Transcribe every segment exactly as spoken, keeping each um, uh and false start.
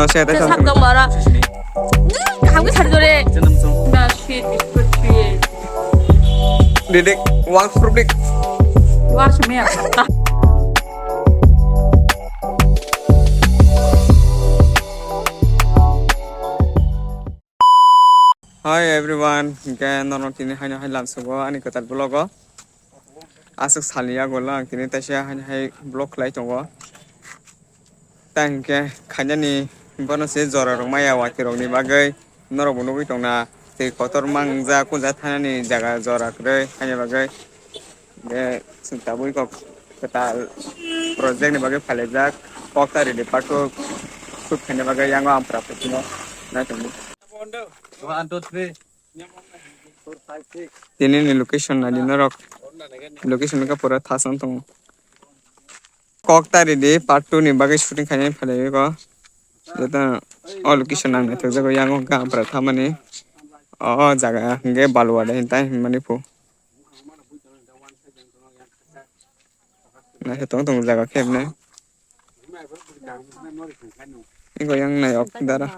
Sak tong bara. Kaham ke sari jore. Didik, wang public. Wah, semia. Hi everyone, hingke norok tini haino hai lamsogo ani kwtal vlog o. Aswk saliya golo ang tini taisa haino hai vlog khlai tongo. Ta hingke khainani bono se jora rok maya watwi rokni bagwi norok bo nugwi tongna twi kotor mangjak kunjak thanani jaga jora kwrwi haini bagwi. Hingke chwng tabuk kok kwtal project ni bagwi phalajak kok ta ready part two shoot khaina bagwi yango ampra phuchino naitongo. One, two, three. Tini ni location nadi norok. Location ka pura thasan tongo. Kok ta ready part two ni bagwi shooting khaina phalai ko. Jeta o location nang naithok jago yango ka ampra thamani. O jaga hingke balwada hintai hinmani phu. Naithotok tong jaga khe hwnwi. Eko yang nai ok dara.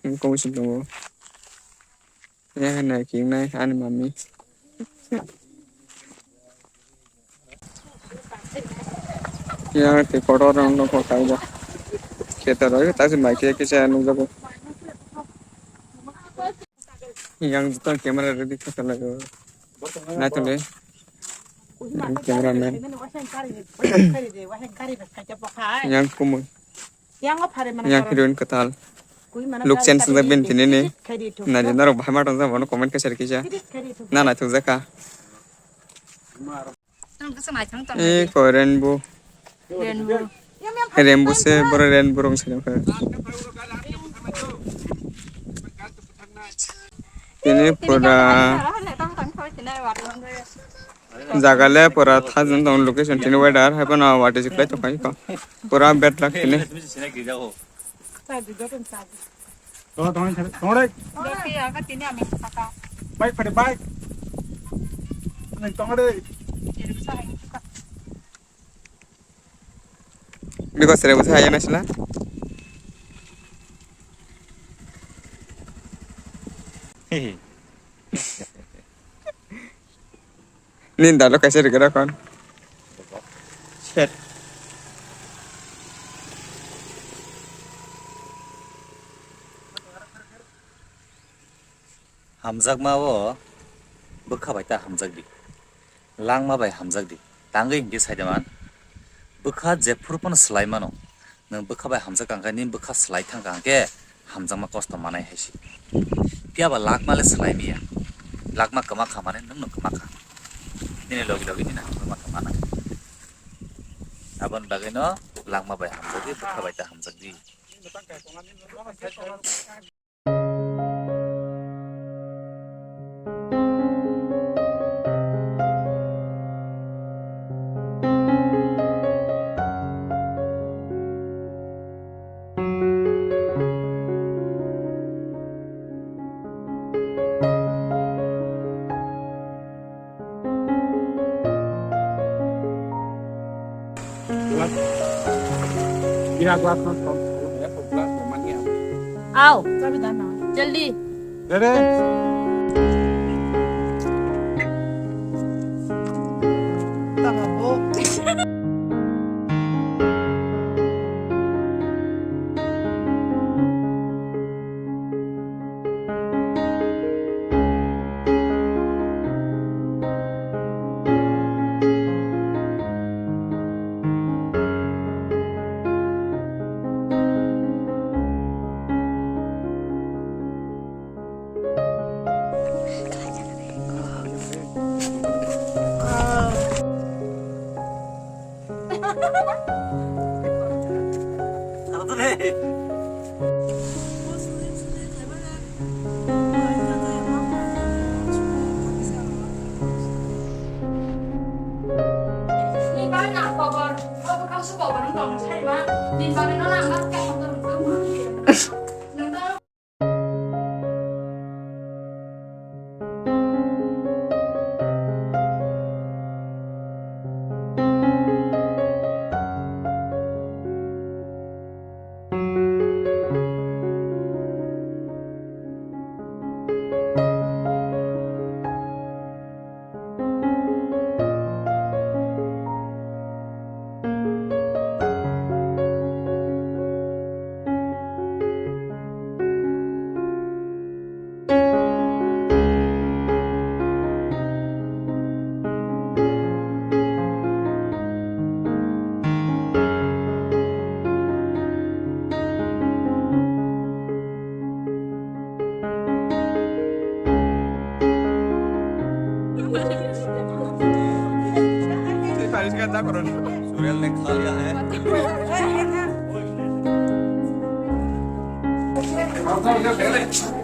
Eko si tongo. Yang nai ki nai ani mami. Yang te kotor rong no ko kai ba. Khe ta roi ta si mai khe kisa nung jago. Yang juta camera ready kha kala go. Nai tole. Yang cameraman. Yang kumui. Yang heroine katal. Look chance na bin tini ni. Nadi norok bahai ma tong jabo no comment kaisa rikisa. Na nai thung jaka. Eko rainbow. Rainbow. Rainbow se boro rainbow rong se nukha. Tini pura jaga le pura thajwng tong location tini weather hai phano wati se kwlai tongkha eko. Pura bad luck tini. Tongre, tongre. Doki aga tini ami saka. Bike pade bike. Nang tongre. Biko sere bwsa hayana sila. Hehe. Nini dalo kaisa rwgwra kon. Set. Hamjakma o bwkha bai ta hamjak di. Langma bai hamjak di. Tangwi hinkhe sai de man. Bwkha jephuru phano swlai mano. Nwng bwkha bai hamjak kha hwnkhe, nini bwkha swlai thang kha hwnkhe, hamjakma kosto manai hai se. Phiya ba langma le swlai maya. Langma kwma kha mane nwng no kwma kha. Nini logi logi nini hamjakma kha manai. Aboni bagwi no langma bai hamjak di, bwkha bai ta hamjak di. Glass. Iya, glass no, glass no mania. Ao. Jaldi. Dede.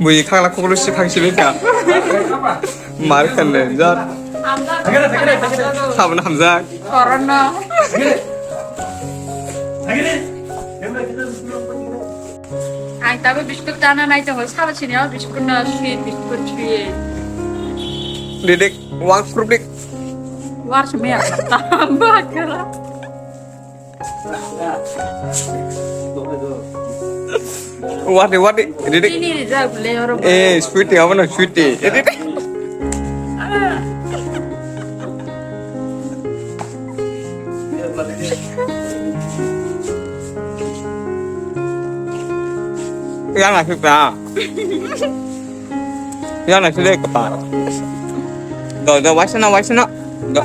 Bui khakla khuklu si thang sibika. Mar khanle jar. Sabun hamjak. Corona. Ang tabo biskut dana nai tongo, sabo sini o biskut no sweet, biskut sweet. Didik, wang prubdik. War sumia. Bakala. Wadi, wadi, didik. Ini rijak le oro. Eh, sweetie, apa na sweetie? Eh, didik. Yang nasi pa. Yang nasi le kapa. Do, do, waisa na, waisa na. Do.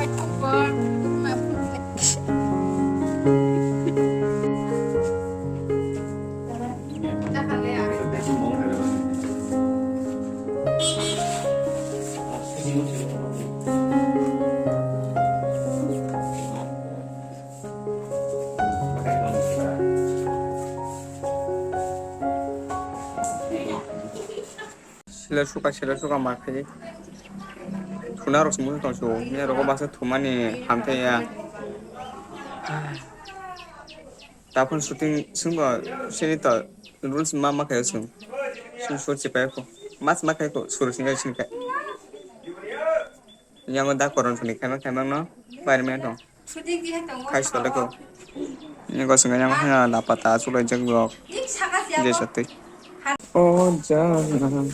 Sila suka, sila suka ma khe. Thuna rok sumui tong su. Ni rok basa thumani hamthai ya. Taphun shooting swngo sini to rules ma ma khayo sung. Sung sur chipai ko. Mas ma khai ko sur singa sini khai. Yango da koron suni khai ma khai ma no. Environment no. Khai sole ko. Ni go singa yango hana la pata sulai jeng blok. Je satwi. O jana.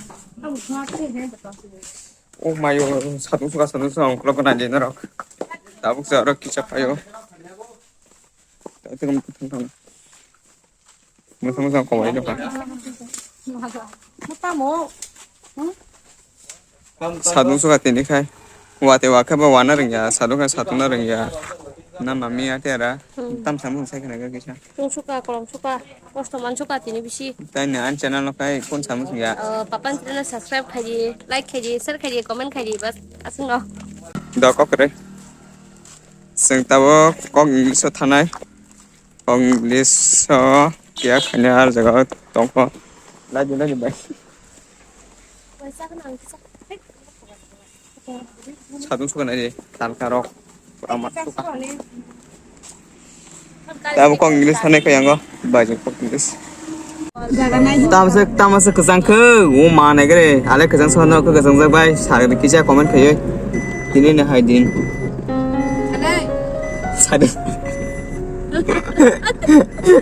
O mayo, satung suka, satung suka, ongkolo ko nai de norok. Tabuk se aro kisa payo. Tei tei mwthang thang. Mwthang mwthang kowai nokha. Tamo. Satung suka tini khai. Wate wakhe bo wana rwngya, satung khai satung na rwngya. Na mami ate ara. Hmm. Tam samung sai khna ga kisa. Tung suka, kolom suka, kosto man suka tini bisi. Tai ni an channel no kai kun samung ya. Oh, papan channel subscribe khai di, like khai di, share khai di, comment khai di, bas aswk no. Do kok re. Seng tabo kok English o thanai. Kok English o kiya khani ar jaga tongko. Lagi lagi bai. Satung suka nai de, talka rok. Pura mat suka. Tabo kok English sanai kaya ngo. Bai je kok English. Tamo se, tamo se kwchang khe, o ma nai gre. Ale kwchang sono khe kwchang jak bai. Sa kisa comment khaiyo. Tini ne hai din. Sade.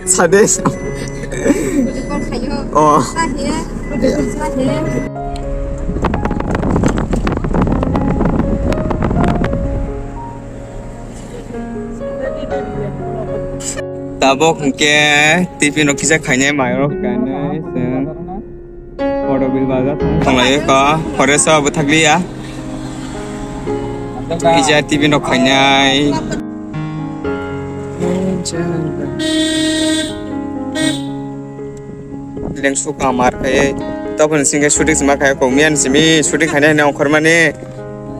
Sade. Oh. Tabok hwnkhe tiffin rok kisa khainai mairok kanai chwng. Photo bil bazar thang. Thanglaio ka, forest o bwthakliya. Kisa tiffin rok khainai. Lengsu kamar khe, toboni singkhe shooting sima khe, kok miyan simi shooting khainai hwnwi ongkhormani.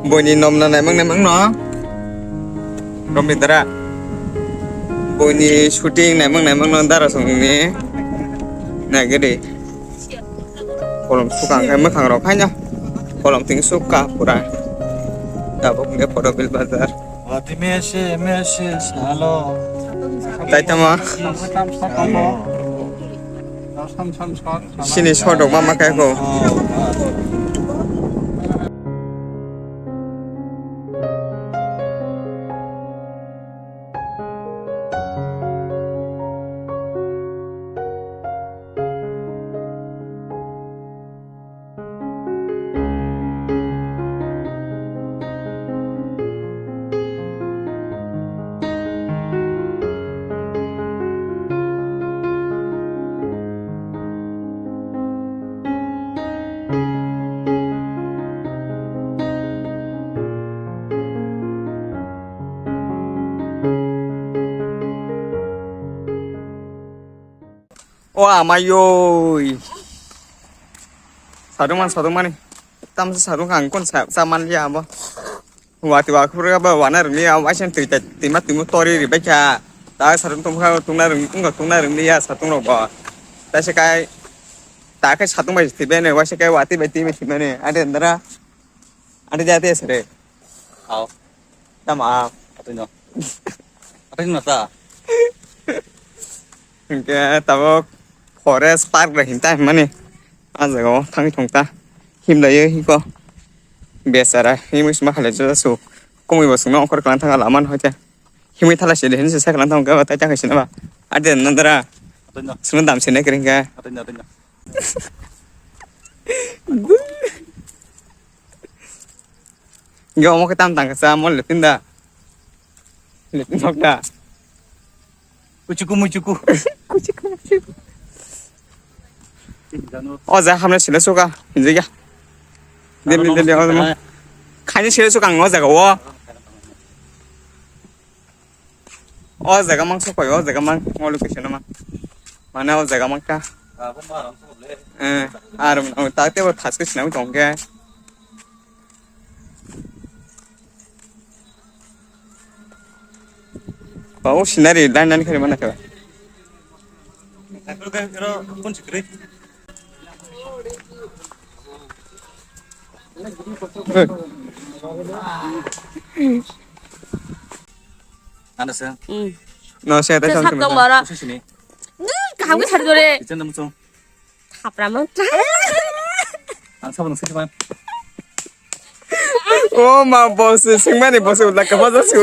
Boini nom na naimang naimang no. Romni dara. Boini shooting naimang naimang no dara songni. Naigede. Kolom suka khe mwkhang rok haino. Kolom ting suka pura. Tabuk hwnkhe photo bil bazar. Wati mese mese salo. Tai tamo. Salo. Sini sodok ma ma khe ko. O amayoi. Sadungman, sadungmani. Tamsa sadung ang kon sa, sa man liya abo. Wati wa khubra ba wana rwngni ya, waisa twi ta, twima twimu tori ri baikha. Ta satung tongkha, tungna rwng, wngkha tungna rwngni ya satung rok bo. Ta se kai, ta khe satung bai thwi bene, waisa kai wati bai twi bai thwi mani. Ade ndra, ade jate sere. Ao. Tama. Atwino. Atwino ta. Hingke tabok forest park bai hinta mani. A jaga o thangwi thong ta. Himlaiyo hiko. Besara, himwi sima khalai jora su. Kumui bo sungno ongkhor kalang thang lama no hoite. Himwi thala sidi hinse sa kalang thang khe tai ta khaisina ba. Ade nandara. Atwino. Sungno dam sene kring khe. Atwino, atwino. Yo, omo khe tam tang kasa, mo lepin da. Lepin nok da. Kuchuku muchuku. Kuchuku muchuku. O ja hamle sila suka, hinjai ya. Dili, dili, o mo. Khaini sila suka ang o jaga o. O jaga mang sokoi, o jaga mang, o location mang. Mane o jaga mang ka. Eh, ar ta te bo thas ke sinang tong ke. Ba o scenery line line khe mana khe. Ano se. Hmm. No se ta. Sa chang sap tong bara. Sini. Ni kaham ke sari dore. Ichen dam song. Thapra mang. Ang sabo nang sini man. O ma boss singmani boss udah kapa jasu.